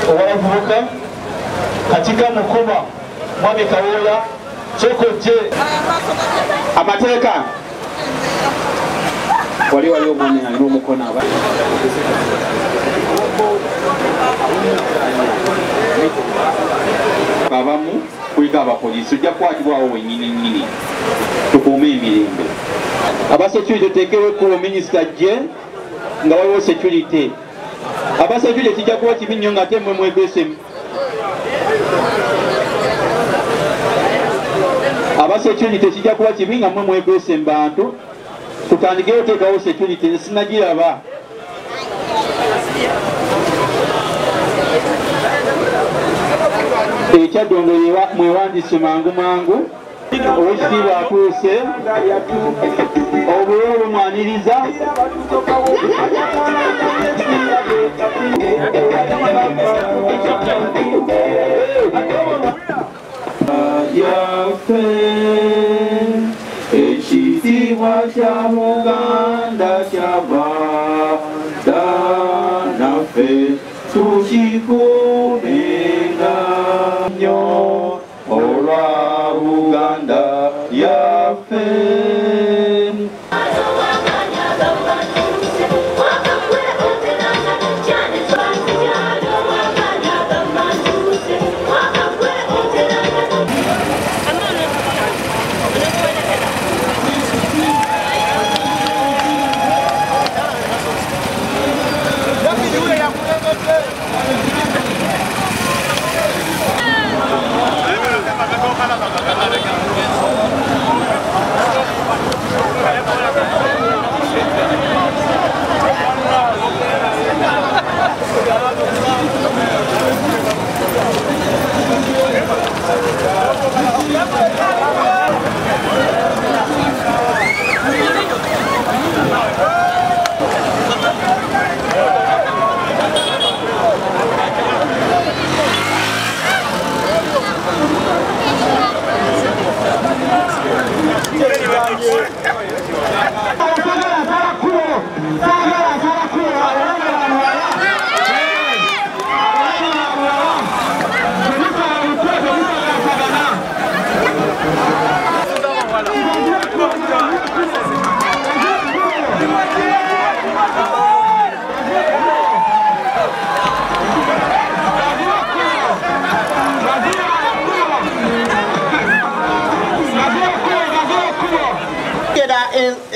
Owabavubuka katika mukoma mwami Kawooya Soko je amateeka wali wali omwami alina omukono aba abamu kuyiga abapoliisi ojja kukwatibwawo wennyini nnyini tukuume emirembe. Aba security oteekewo ekkubo minisita jje nga waliwo security. Aba security kijja kuba kibi nnyo ng'ate mmwe mwegese. Aba security kijja kuba kibi nga mmwe mwegese mu bantu. Tutandikewo oteekawo security sinagiraba. Ekyaddondo mwewandiise mangu mangu. Owekitiibwa atuuse obulo bumwaniriza. Yaffe ekitiibwa kya Buganda kyava dda naffe tukikuumenga nnyo olwa Buganda yaffe.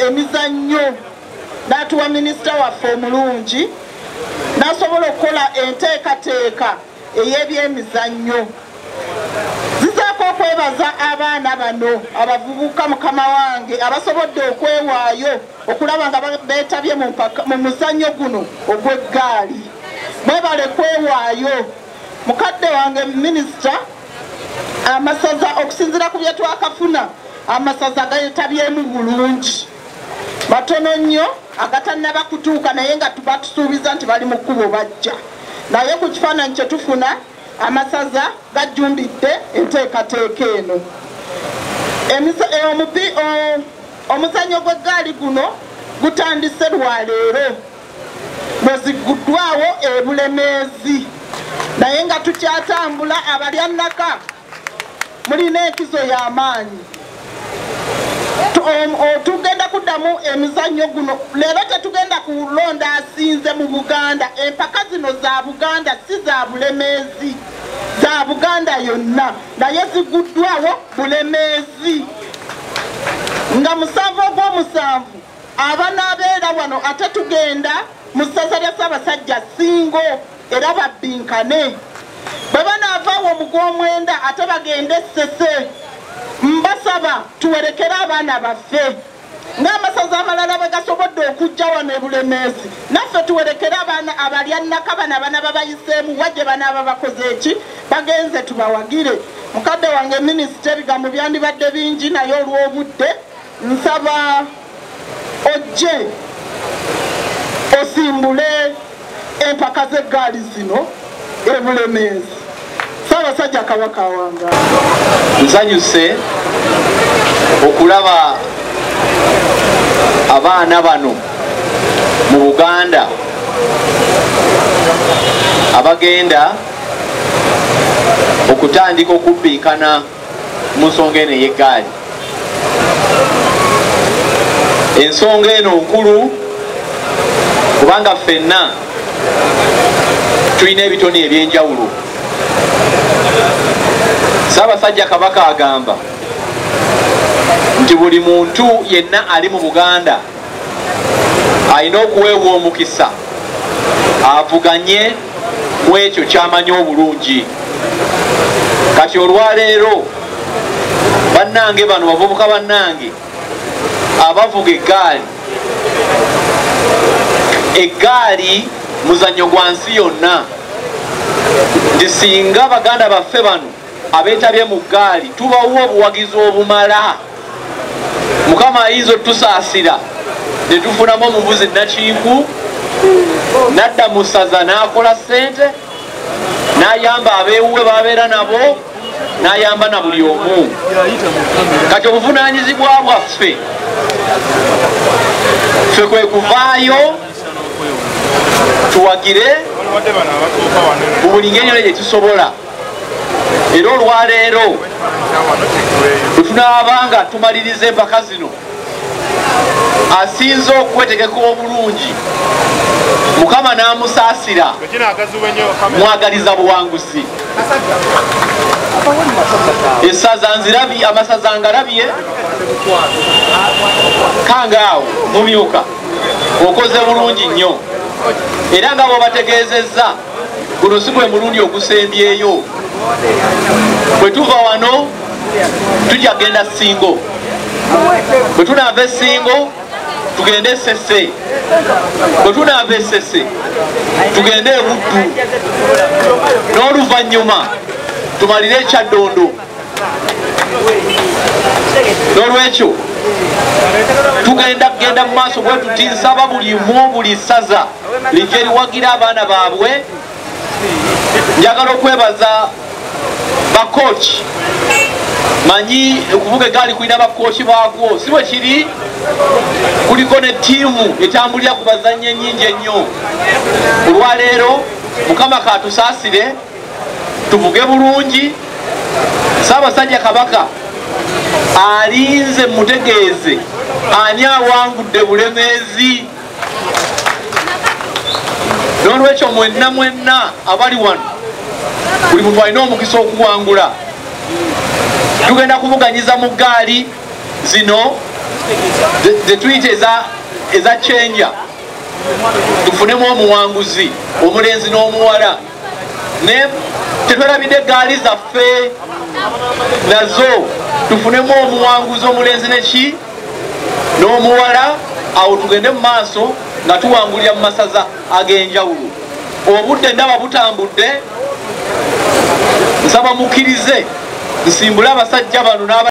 Emizannyo n'atuwa minisita waffe omulungi n'asobola okukola enteekateeka ey'ebyemizannyo. Zizaako okwebaza abaana bano abavubuka mukama wange abasobodde okwewaayo okulaba nga beetabye mu muzannyo guno ogw'eggaali. Mwebale kwewaayo. Mukadde wange minisita, amasaza okusinziira ku bye twakafuna, amasaza gayetabyemu bulungi. Batono nnyo agatannaba kutuuka naye nga tubatusuubiza nti bali mu kkubo bajja. Naye ku kifaananyi kye tufuna amasaza gajjumbidde enteekateeka eno. Omuzannyo gw'eggaali guno gutandise lwaleero bwe zigguddwawo e Bulemeezi, naye nga tukyatambula. Abalyannaka mulina enkizo y'amaanyi. Tugenda kuddamu emizannyo guno leero. Tetugenda kulonda asinze mu Buganda. Empaka zino za Buganda, si za Bulemeezi, za Buganda yonna, naye ziguddwawo Bulemeezi nga 7 ogw'omusanvu abanaabeera wano. Ate tugenda mu ssaza lya Ssaabasajja Ssingo era babbinkane. Bwe banaavaawo mu gw'omwenda ate bagende Ssese. Mbasaba tuwerekere abaana baffe ng'amasaza amalala bwe gasobodde okujja wano e Bulemeezi, naffe tuwerekere abaana abalyannaka bano abaana babayiseemu wa gye banaaba bakoze eki bagenze tubawagire. Mukadde wange minisita, ebigambo byandibadde bingi naye olw'obudde nsaba ojje osimbule empaka z'eggaali zino e Bulemeezi. Ssaabasajja Kabaka awangaale. Nsanyuse okulaba abaana bano mu Buganda Abagenda okutandika okubbinkana mu nsonga eno ey'eggaali. Ensonga eno nkulu kubanga ffenna tulina ebitone ebyenjawulo. Ssaabasajja Kabaka agamba nti buli muntu yenna ali mu Buganda alina okuweebwa omukisa avuganye mu ekyo ky'amanyi obulungi. Kati olwaleero bannange bano bavubuka bannange abavuga eggaali, eggaali muzannyo gwa nsi yonna, nti singa baganda baffe bano abeetabye mu ggaali tubawa obuwagizi obumala, Mukama ayinza otusaasira ne tufunamu omuvuzi Nakiiku n'adda mu ssaza n'akola ssente n'ayamba abeewuwe babeera nabo n'ayamba na buli omu. Kati obuvunaanyizibwa bwaffe ffe kwe kuvaayo tuwagire mu buli ngeri yonna gye tusobola. Era olwaleero bwe tunaaba nga tumaliriza empaka zino, asinze okwetegeka obulungi Mukama n'amusaasira, mwagaliza buwanguzi. Essaza nzirabye, amasaza ngalabye, kangaawo mumyuka okoze bulungi nnyo, era nga bw'obategeezezza guno si gwe mulundi ogusembyeyo. Bwe tuva wano tujja kugenda Ssingo, bwe tunaava e Ssingo tugende Ssese, bwe tunaava e Ssese tugende e Buddu, n'oluvannyuma tumalire e Kyaddondo. N'olwekyo tugenda kugenda mu maaso bwe tuti, nsaba buli mu buli ssaza lijje liwagira abaana baabwe. Njagala okwebaza bakooki, manyi okuvuga eggaali kulina bakooki baakwo, si bwe kiri? Kuliko ne ttiimu etambulira ku bazannyi ennyingi ennyo. Olwaleero Mukama katusaasire tuvuge bulungi. Ssaabasajja Kabaka alinze mutegeeze ani awangudde Bulemeezi. N'olwekyo mwenna mwenna abali wano buli muntu alina omukisa okuwangula. Tugenda kuvuganyiza mu ggaali zino zetuyita eza chenja, tufunemu omuwanguzi omulenzi n'omuwala. Ne tetwerabidde eggaali zaffe nazo tufunemu omuwanguzi omulenzi neki n'omuwala, awo tugende mu maaso nga tuwangulira mu masaza ag'enjawulo. Obudde ndaba butambudde, nsaba mukkirize nsimbule abasajja bano n'aba